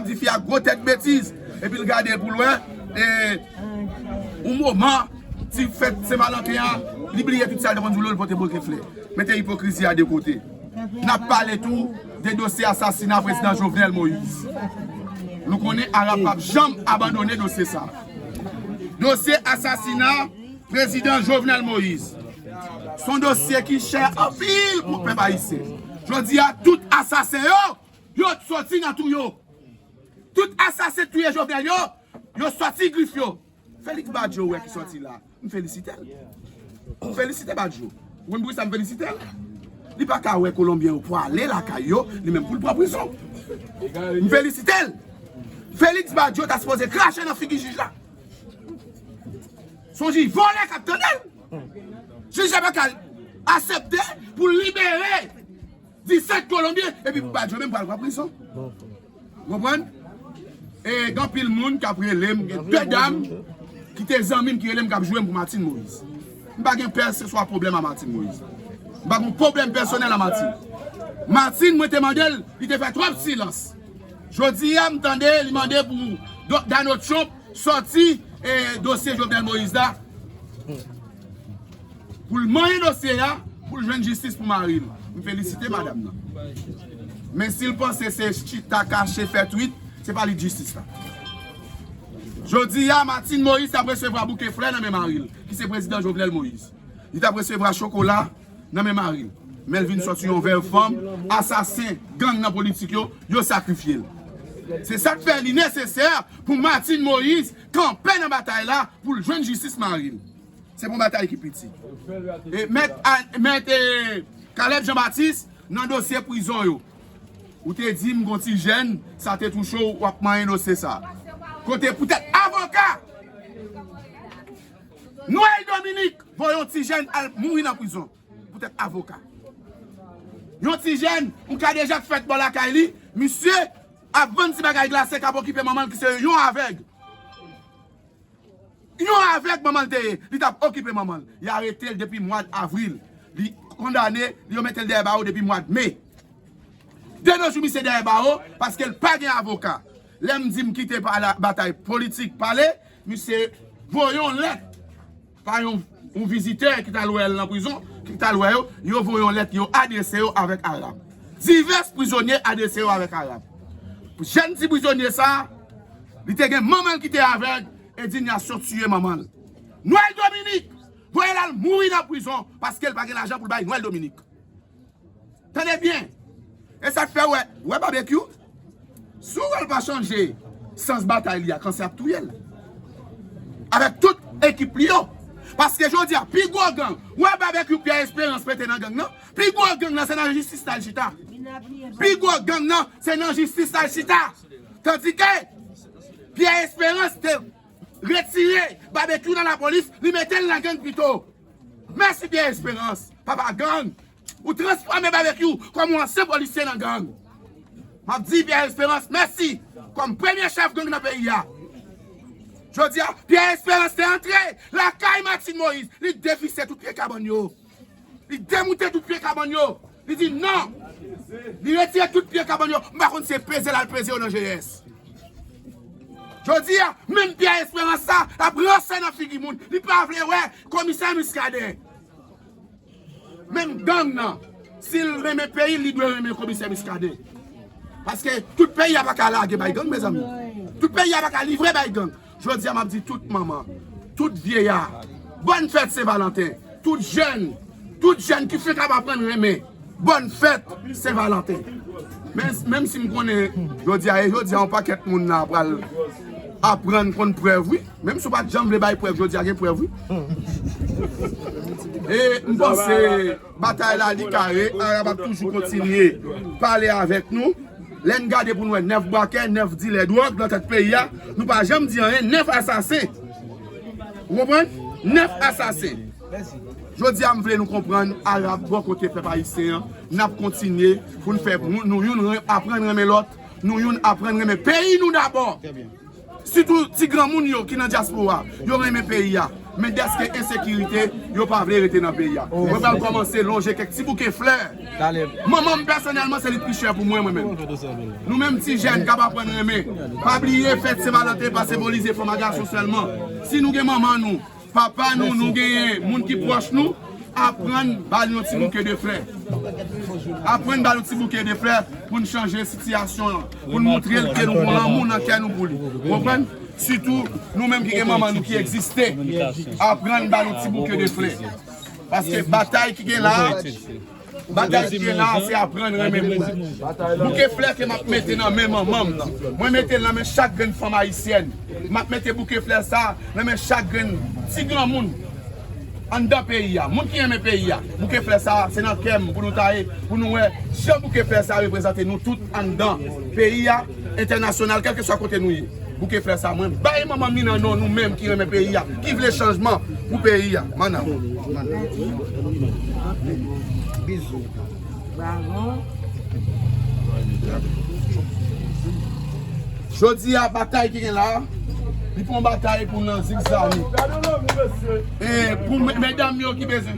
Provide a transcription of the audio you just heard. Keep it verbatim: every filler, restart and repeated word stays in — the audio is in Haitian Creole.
Di fi a gwo tèt betiz, epi l gade l pou l wè, e, yon moman, ti fèt Sen Valanten an, li bliye tout sa l te konn di w, l pote boke flè. Mete ipokrizi a de kote. N ap pale tou de dosye asasina prezidan Jovenel Moïse. Nou konnen Arab p ap janm abandone dosye sa. Dosye asasina prezidan Jovenel Moïse se yon dosye ki chè anpil pou pèp ayisyen. Jodi a, tout asasen yo, yo soti nan twou yo. Tout asasen touye Jovenel yo, yo soti grif yo. Félix Badio wè ki soti la. M felisite l. M felisite Badio. Ou konn poukisa m felisite l? Li pa ka wè Kolonbyen yo pwale lakay yo, li menm pou l pran prizon. M felisite l. Félix Badio ta sipoze krache nan figi jij la. Se yon jij vòlè k ap tande l. Jij la pa ka aksepte pou l libere disèt Kolonbyen, epi pou Badio menm pral pran prizon. Konprann? E gen anpil moun k ap rele m, gen de dam ki te zanmi m ki rele m k ap joure m pou Martine Moïse. M pa gen pè se swa pwoblèm a Martine Moïse. M pa gen pwoblèm pèsonèl a Martine. Martine, mwen te mande l, li te fè twòp silans. Jodi a, m tande li mande pou Do- Donald Trump sòti e dosye Jovenel Moïse la. Pou l manyen dosye a, pou l jwenn jistis pou mari l. M felisite madanm nan. Men si l panse se chita kache fè twit, se pa li k jistis la. Jodi a, Martine Moïse t ap resevwa bouke flè nan men mari l, ki se prezidan Jovenel Moïse. Li t ap resevwa chokola nan men mari l. Men l vin sòti yon vèv fanm, asasen, gang nan politik yo, yo sakrifye l. Se sa k fè li nesesè pou Martine Moïse kanpe nan batay la pou l jwenn jistis mari l. Se pa yon batay ki piti. E mèt, a- mèt e, Caleb Jean Baptiste nan dosye prizon yo. Ou te di m gon ti jèn, sa te touche w, w ap manyen dosye sa. Kote poutèt avoka Noël Dominique voye yon ti jèn al mouri nan prizon. Poutèt avoka. Yon ti jèn, yon kadejak fèt bò lakay li, misye ap vann ti bagay glase k ap okipe manman l ki se yon avèg. Yon avèg manman l te ye, li t ap okipe manman l. Y arete l depi mwa avril. Li kondane, yo mete l dèyè bawo depi mwa me. De nos jours, misye dèyè bawo paske l pa gen avoka. Lè m di m kite pale, batay politik pale, misye voye yon lèt pa yon, yon vizitè ki t al wè l nan prizon, ki t al wè yo, yo voye yon lèt, yo adrese yo avèk Arab. Divès prizonye adrese yo avèk Arab. Jèn ti prizonye sa, li te gen manman l ki te avèg, endinyasyon tiye manman l. Noël Dominique voye l al mouri nan prizon paske l pa gen lajan pou l bay Noël Dominique. Tande byen. E sa k fè w wè, w wè Babekyou, si w wè l pa chanje sans batay li a, kansè ap touye l. Avèk tout ekip li yo. Paske jodi a, pi gwo gang, w wè Babekyou Pierre Espérance mete nan gang nan, pi gwo gang nan se nan jistis la l chita. Pi gwo gang nan se nan jistis la l chita. Tandike Pierre Espérance te retire Babekyou nan lapolis, li mete l nan gang pito. Mèsi Pierre Espérance, papa gang. Ou transfòme Babekyou kòm yon ansyen polisye nan gang. M ap di Pierre Espérance mèsi kòm premye chèf gang nan peyi a. Jodi a, Pierre Espérance te antre lakay Martine Moïse, li devise tout pye kabann yo. Li demoute tout pye kabann yo. Li di non. Li retire tout pye kabann yo. M pa konn si se peze l al peze yo nan G S. Jodi a, menm Pierre Espérance sa, l ap ranse nan figi moun. Li pa vle wè komisè Muscadin. Menm gang nan, si l renmen peyi l, li dwe renmen komisè Muscadin. Paske tout peyi a pa ka lage bay gang, mezanmi. Tout peyi a pa ka livre bay gang. Jodi a, m ap di tout manman, tout vyeya, bòn fèt Sen Valanten. Tout jèn, tout jèn ki fenk ap aprann renmen, bòn fèt Sen Valanten. Men, menm si m konnen jodi a, e jodi a, yon pakèt moun la pral aprann konn prèv, wi. Menm si w pa t janm vle bay prèv, jodi a gen prèv, wi. E m panse batay la, li kare, Arab ap toujou kontinye pale avèk nou. Lè n gade pou n wè nèf brakè, nèf dilè dwòg nan tèt peyi a, nou pa janm di anyen, nèf asasen. Ou konprann? Nèf asasen. Jodi a, m vle nou konprann, Arab bò kote pèp ayisyen an, n ap kontinye pou n fè nou, nou youn ren- aprann renmen lòt, nou youn aprann renmen peyi nou dabò. Sitou ti granmoun yo ki nan dyaspora, yo renmen peyi a. Men dèske ensekirite, yo pa vle rete nan peyi a. Mwen pral kòmanse lonje kèk ti bouke flè. Manman m pèsonèlman, se li k pi chè pou mwen, mwen menm. Nou menm ti jèn k ap aprann renmen, pa bliye fèt Sen Valanten pa senbolize fanm ak gason sèlman. Si nou gen manman nou, papa nou, nou genyen moun ki pwòch nou, aprann ba l yon ti bouke de flè. Aprann ba l yon ti bouke de flè pou n chanje sitiyasyon an, pou n montre l ke nou gon lanmou nan kè nou pou li. Konprann? Sitou nou menm ki gen manman nou ki egziste, aprann ba nou ti bouke de flè. Paske batay ki gen la, batay ki gen la, se aprann renmen moun. Bouke flè ke m ap mete nan men manman m nan, mwen mete l nan men chak grenn fanm ayisyèn. M ap mete bouke flè sa nan men chak grenn ti granmoun anndan peyi a. Moun ki renmen peyi a, bouke flè sa, se nan kè m pou nou ta ye, pou nou wè jan bouke flè sa reprezante nou tout anndan peyi a, entènasyonal, kèlkeswa kote nou ye. Bouke flè sa, mwen bay manman m li nan non nou menm ki renmen peyi a, ki vle chanjman pou peyi a. Manman. Bizou. Bravo. Jodi a, batay ki gen la, li pa yon batay pou nan zigzani. E pou me- medam yo ki bezwen